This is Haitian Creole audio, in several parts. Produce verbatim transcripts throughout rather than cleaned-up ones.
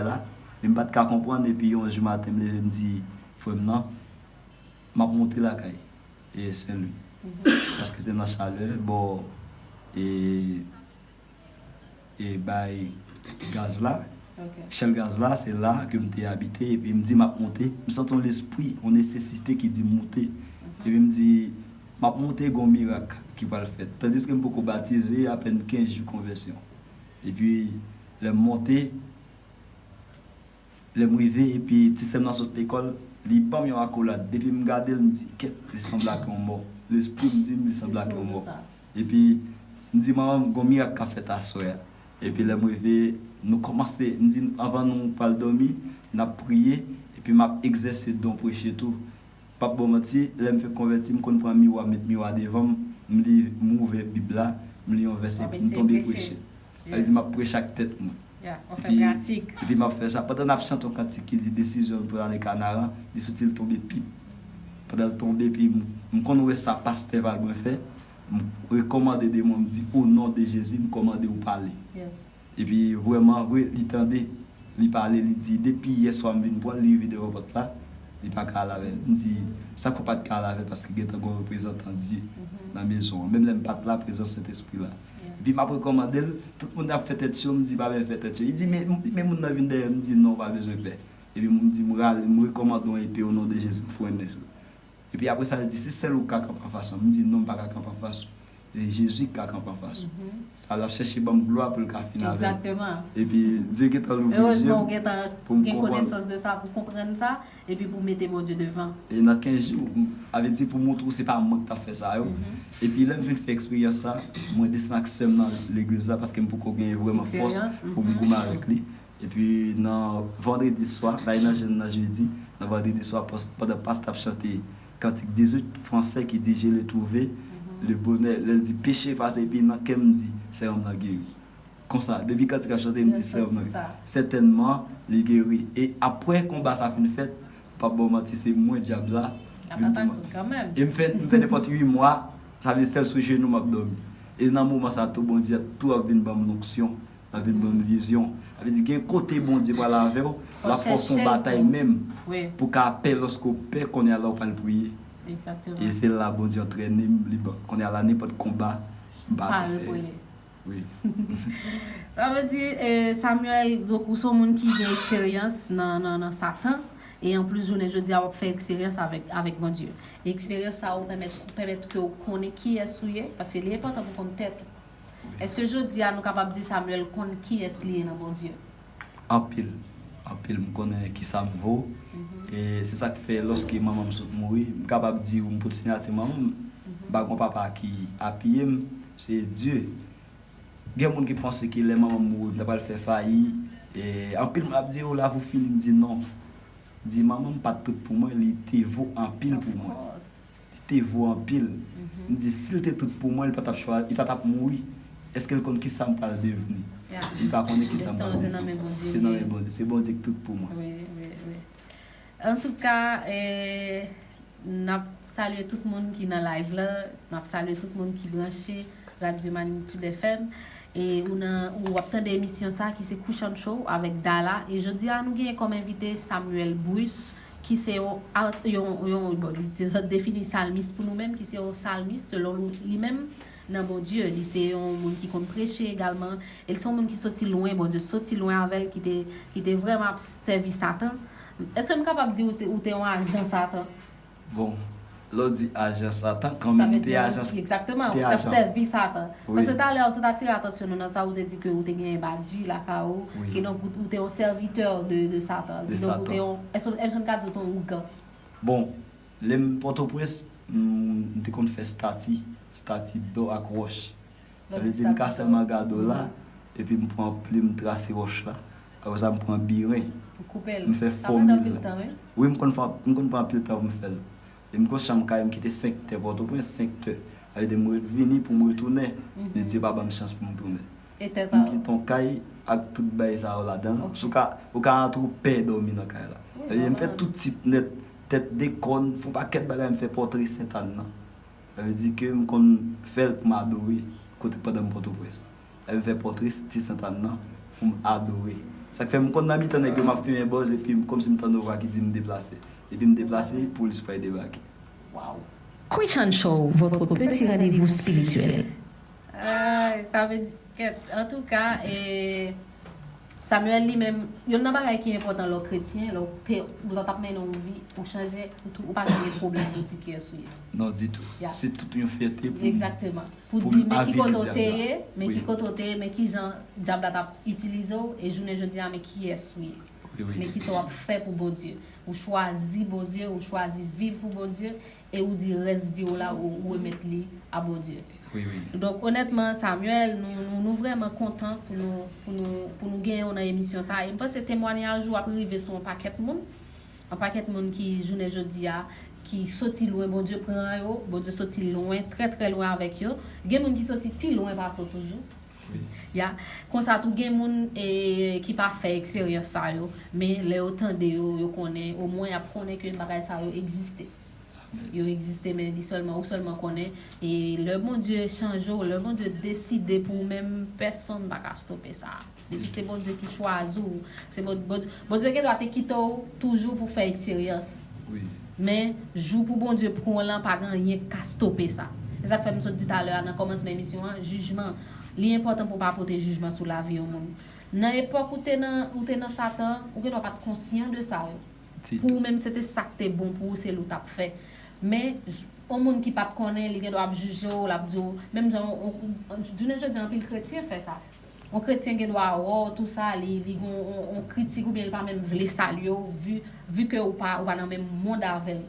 la, men m pa t ka konprann, epi yon jou maten, m leve, m di frè m nan, m ap monte lakay, e Sen Lwi. Paske se nan chalè, bò, e, e bay gaz la. Chèl gaz la, se la ke m te abite, epi m di m ap monte, m santi yon lespri, yon nesesite ki di m monte. Epi m di, m ap monte, gon mirak ki pral fèt. Tandiske m poko batize, apèn kenz jou konvèsyon. Epi, lè m monte, lè m rive, epi ti sè m nan sot lekòl, li ban m yon akolad. Depi m gade l, m di, kèt, li sanble ak yon mò. Lespri m di m, li sanble ak yon mò. Epi, m di, manman m, gon mirak k ap fèt aswè a. Epi, lè m rive, nou kòmanse, m di, anvan nou pral dòmi, n ap priye, epi m ap egzèse don preche tou. P ap ba w manti, lè m fèk konvèti, m konn pran miwa, met miwa devan m, m li, m ouvè Bib la, m li yon vèsè, epi m tonbe preche. Sa vle di m ap preche ak tèt mwen. Epi, epi m ap fè sa. Pandan n ap chante yon kantik ki di desizyon l pou l ale Kanaran, li soti l tonbe pip. Pandan l tonbe, epi m, m konn wè sa pastè Valbrun fè, m rekòmande demon, m di, o non de Jezi, m kòmande w pale. Epi vrèman vre, li tande, li pale, li di, depi yè swa m vin pran l, li rive devan pòt la, li pa ka al avè l. M di, sa k fè w pa t ka al avè l, paske gentan gen yon reprezantan Dye nan mezon an. Menm lè m pa t la, prezans Sentespri la. Epi m ap rekòmande l, tout moun ap fè tèt cho, m di, pa byen fè tèt cho. Li di, men, men moun nan vin dèyè m, m di, non, w pa bezwen pè. Epi m di, m rale, m rekòmande w epe o non de Jezi, m fwenn men sou. Epi apre sa, li di, se sèl ou k ka kanpe anfas mwen. M di, non, m pa ka kanpe anfas ou. Se Jezi k ka kanpe anfas ou. Sa l ap chèche ban m glwa pou l ka fin avè m. Epi Dye gentan louvri je m pou m konprann. Erezman, ou gentan gen konesans de sa, pou konprann sa, epi pou mete Bondye devan. E nan kenz jou, m, sa vle di pou montre w se pa mwen k t ap fè sa yo. Epi lè m fin fè eksperyans sa, mwen desann ak sè m nan legliz la, paske m poko gen vrèman fòs pou m goumen avèk li. Epi nan vandredi swa, n ale nan jèn nan jedi, nan vandredi swa, pandan pastè ap chante kantik dizuit fransè ki di, je l'ai trouvé, le bonheur, lè l di, péché effacé, epi nan kè m di, sè m nan geri. Konsa, depi kantik ap chante, m di, sè m nan geri. Sètènman, li geri. E apre konba sa fin fèt, m p ap ba w manti, se mwen dyab la vin pou mwen. E m fè, m fè nenpòt uit mwa, sa vle di sèl sou jenou m ap dòmi. E nan moman sa tou, Bondye tou ap vin ban m lonksyon. L ap vin ban m vizyon. Sa vle di gen kote Bondye pral avè w, l ap fè w fè yon batay menm pou w ka pè lòske w pè, kounye a la w pral priye. E se la Bondye antrene m, li ban, kounye a la nenpòt konba, m pa pè. Wi. Sa vle di, e, Samuel, donk ou se yon moun ki gen eksperyans nan, nan, nan Satan, e anplis jounen jodi a w ap fè eksperyans avèk, avèk Bondye. E eksperyans sa yo pèmèt, pèmèt ke w konnen kiyès ou ye, paske li enpòtan pou w konn tèt ou. Èske jodi a nou kapab di Samuel konn kiyès li ye nan Bondye? Anpil, anpil. M konnen kisa m vo. E se sa k fè lòske manman m sot mouri, m kapab di w m pot siyati manman m. M pa gon papa ki apiye m, se Dye. Gen moun ki panse ke lè manman m mouri, m ta pral fè fayi. E anpil moun ap di, o, lavi w fini. M di non. Di manman m pa t tout pou mwen, li te vo anpil pou mwen. Li te vo anpil. M di, si l te tout pou mwen, li pa t ap chwa-, li pa t ap mouri. Èske l konn kisa m pral devni? Li pa konnen kisa m pral devni. Se nan men Bondye. Se Bondye ki tout pou mwen. Antouka, e, n ap salye tout moun ki nan live la, n ap salye tout moun ki branche Radyo Magnitude F M. E ou nan, ou ap tande emisyon sa ki se Christian Show avèk Dala. E jodi a nou genyen kòm envite Samuel Bruce, ki se yon art-, yon, yon, bon, li te sot defini salmis pou nou menm, ki se yon salmis selon li menm nan Bondye. Li se yon moun ki konn preche egalman. E li se yon moun ki soti lwen, Bondye soti lwen avè l, ki te, ki te vrèman ap sèvi Satan. Èske m kapab di ou se, ou te yon ajan Satan? Bon, lè w di ajan Satan, kanmenm m te ajan. Egzakteman, ou t ap sèvi Satan. Paske talè a, ou sot atire atansyon nou nan sa, ou te di ke ou te genyen badji lakay ou, kidonk ou, ou te yon sèvitè de, de Satan. Kidonk ou te yon, èske, èske n ka di ou te yon ougan? Bon, lè m Pòtoprens, m, m te konn fè stati, stati dò ak wòch. Sa vle di m ka sèlman gade w la, epi m pran plim, m trase wòch la. Apre sa, m pran biren. M fè fòmil la. Wi, m konn fè, m konn pran anpil tan pou m fè l. E m gon chanm kay, m kite senk tè Pòtoprens, senk tè. Sa vle di m ret vini pou m retounen. Li di yo pa ban m chans pou m tounen. M kite yon kay ak tout bagay sa yo ladan l. Si w ka, ou ka antre w pè dòmi nan kay la. Sa vle di m fè tout tip nèt, tèt de kòn, fè yon pakèt bagay, m fè pòtre Sentàn nan. Sa vle di ke m konn fè l pou m adore kote pandan m Pòtoprens. Sa vle m fè pòtre ti Sentàn nan pou m adore. Sa k fè m konn nan mitan nèg yo m ap fimen bòz epi m kòmsi m tande yon vwa ki di m deplase. Epi m deplase pou lespwa debake. Wow. Christian Show, votre petit rendez-vous spirituel. Ay, sa vle di kèt. Antouka, e, Samuel li menm, youn nan bagay ki enpòtan lè w kretyen, lè w te, lè w t ap mennen yon vi, ou chanje, ou, tou, ou pa gen pwoblèm pou di kiyès ou ye. Non, ditou. Yeah. Se tout yon fyète pou m. Egzakteman. Pou di men ki kote w te ye, men ki kote w te ye, men ki jan dyab la t ap itilize w, e jounen jodi a, men kiyès ou ye. Men kisa w ap fè pou Bondye. Ou chwazi Bondye, ou chwazi viv pou Bondye, e ou di rès vi w la, ou, ou remèt li a Bondye. Donk, onètman, Samuel, nou, nou, nou vrèman kontan pou nou, pou nou, pou nou genyen w nan emisyon sa a. E m panse temwanyaj ou ap rive sou yon pakèt moun. Yon pakèt moun ki, jounen jodi a, ki soti lwen, Bondye pran yo, Bondye soti lwen, trè, trè lwen avèk yo. Gen moun ki soti pi lwen pase w toujou. Ya. Konsa tou gen moun e, ki pa fè eksperyans sa yo, men lè yo tande yo, yo konnen, omwen y ap konnen ke bagay sa yo egziste. Yo egziste, men li sèlman, ou sèlman konnen. E lè Bondye chanje w, lè Bondye deside pou ou menm, pèsonn pa ka stope sa. Depi se Bondye ki chwazi w, se Bon, Bon, Bondye gendwa te kite w toujou pou fè eksperyans. Men, jou pou Bondye pran w lan, pa gen anyen k ka stope sa. Se sa k fè m sot di talè a nan kòmansman emisyon an, jijman, li enpòtan pou w pa pote jijman sou lavi yon moun. Nan epòk ou te nan, ou te nan Satan, ou gendwa pa t konsyan de sa yo. Pou ou menm, se te sa k te bon pou ou, se li w t ap fè. Men, j- yon moun ki pa t konnen, li gendwa ap jije w, l ap di w, menm jan, on, on, jounen jodi a, anpil kretyen fè sa. Yon kretyen gendwa wè w, tou sa, li, li gen yon, yon, yon kritik oubyen li pa menm vle salye w, vi, vi ke ou pa, ou pa nan menm mond avè l.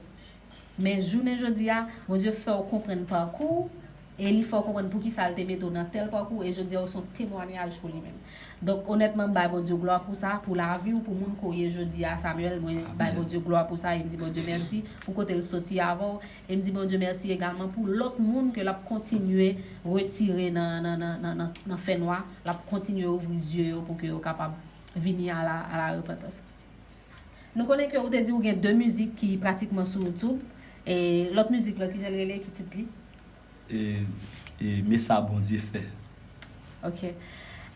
Men jounen jodi a, Bondye fè w konprann pakou w, e li fè w konprann poukisa l te mete w nan tèl pakou, e jodi a, ou se yon temwanyaj pou li menm. Donk, onètman, m bay Bondye glwa pou sa, pou lavi w, pou moun ke w ye jodi a, Samuel, mwen bay Bondye glwa pou sa, e m di Bondye mèsi pou kote l soti avè w, e m di Bondye mèsi egalman pou lòt moun ke l ap kontinye retire nan, nan, nan, nan, nan, nan fènwa, l ap kontinye ouvri zye yo pou ke yo kapab vini a la, a la repantans. Nou konnen ke ou te di ou gen de mizik ki pratikman sou YouTube, e lòt mizik la, kijan l rele, ki tit li? E, e, men sa Bondye fè. Ok.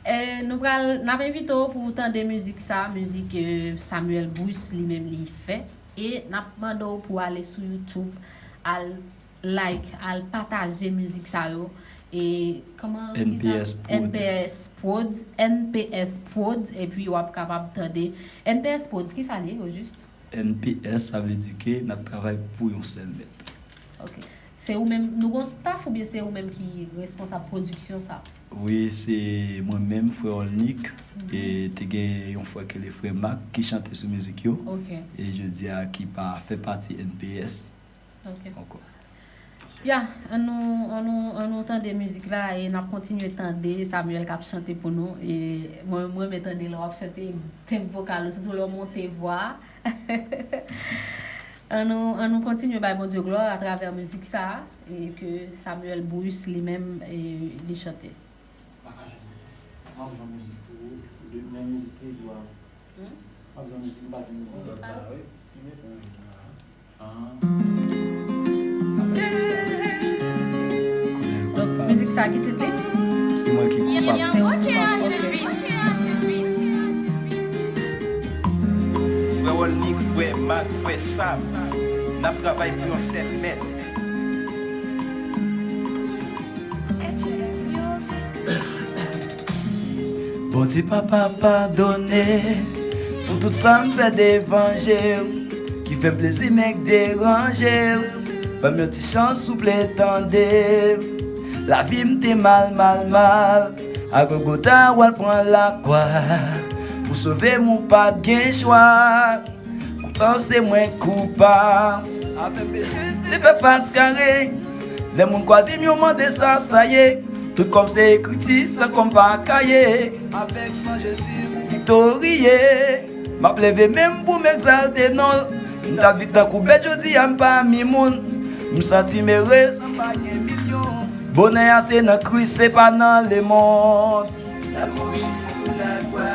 E, nou pral, n ap envite w pou w tande mizik sa, mizik e, Samuel Bruce li menm li fè. E n ap mande w pou w ale sou YouTube, al like, al pataje mizik sa yo. E kòman ki sa? N P S Prod. N P S Prod, N P S Prod, epi w ap kapab tande. N P S Prod, ki sa l ye, o jis? N P S, sa vle di ke n ap travay pou yon sèl mèt. Ok. Se ou menm, nou gon staff oubyen se ou menm ki responsab pwodiksyon sa? Wi, se mwen menm, frè Olnick, e te gen yon frè ki rele frè Mak ki chante sou mizik yo. Ok. E jodi a ki pa fè pati N P S Ok. ankò. Ya, an nou, an nou, an nou tande mizik la e n ap kontinye tande Samuel k ap chante pou nou. E mwen, mwen renmen tande lè w ap chante, tenb vokal ou, sitou lè w monte vwa a. An nou, an nou kontinye bay Bondye glwa atravè mizik sa a, e ke Samuel Bruce li menm e, li chante. Pa ka jwenn. M ap jwenn mizik pou ou, de men mizik li dwa. M ap jwenn mizik, m pa jwenn mizik. Mizik pa yo? Donk, mizik sa ki tit li? Se mwen ki koupab. Ok. Frè Olnick, frè Mak, frè Sam, n ap travay pou yon sèl mèt. Bondye papa padone pou tout sa m fè devan je w, ki fè m plezi men k deranje w. Ban m yon ti chans souple tande. Lavi m te mal, mal, mal. A Golgota w al pran lakwa. Pou sove m ou pa t gen chwa. Poutan se mwen k koupab. Avè m bezwen te fè fas kare. Lè moun kwaze m yo mande sa sa ye. Tout kò m se ekriti, san kò m pa kaye. Avèk san Jezi m viktorye. M ap leve men m pou m egzalte non l. M t ap viv tankou bèt, jodi a m pami moun. M santi m ere san pa gen milyon. Bonè a se nan Kris, se pa nan lemonn. L al mouri sou lakwa,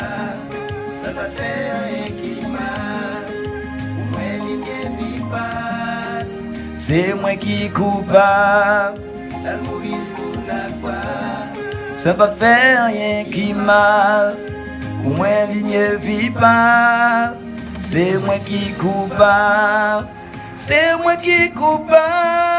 sa l pa t fè anyen ki mal. Pou mwen li byen viv pa l. Se mwen ki koupab. L al mouri sou lakwa, sa l pa t fè anyen ki mal. Mwen li nye vi pa, se mwen ki koupab, se mwen ki koupab.